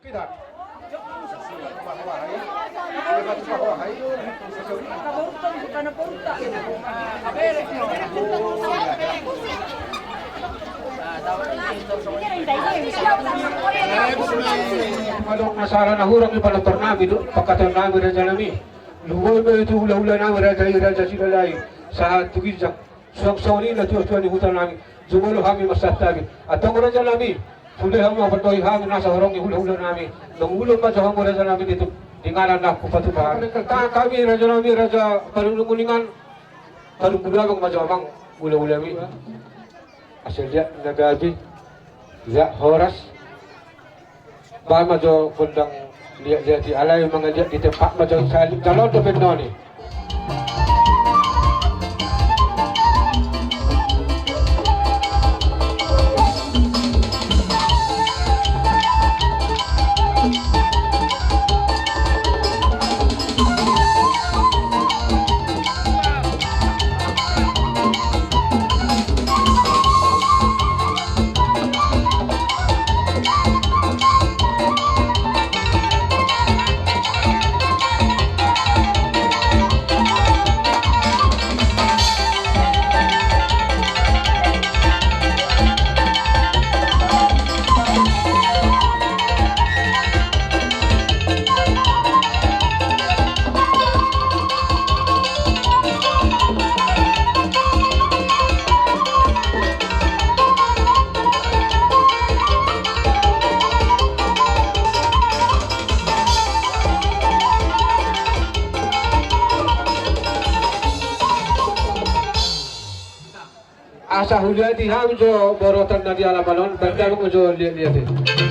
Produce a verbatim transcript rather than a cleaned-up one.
Adong na sala na hurang di panortor nami dohot pangkataion nami, raja nami. Lumobi ma i tu hulahula nami, raja i, raja Silahi, sahat tu ginjang. Suang songon i natuatua ni huta nami, jumolo hami marsantabi. Antong raja nami, sude hamu ma pandohan hami nasa horong ni hulahula nami. Mangulon ma jo hamu raja nami di tu, di inganan na hupatupa. Tangan hami raja nami, raja Parunguningan, Parungkudabang ma jo amang hulahulanami. Asa liat na gabe, liat horas. Baen ma jo gondang liatliat i, alai mangaliat di tempat ma jo, salip jalo dope noni. Asa huliati hami jo borotan na di alaman on, baen damang jo liatliat i.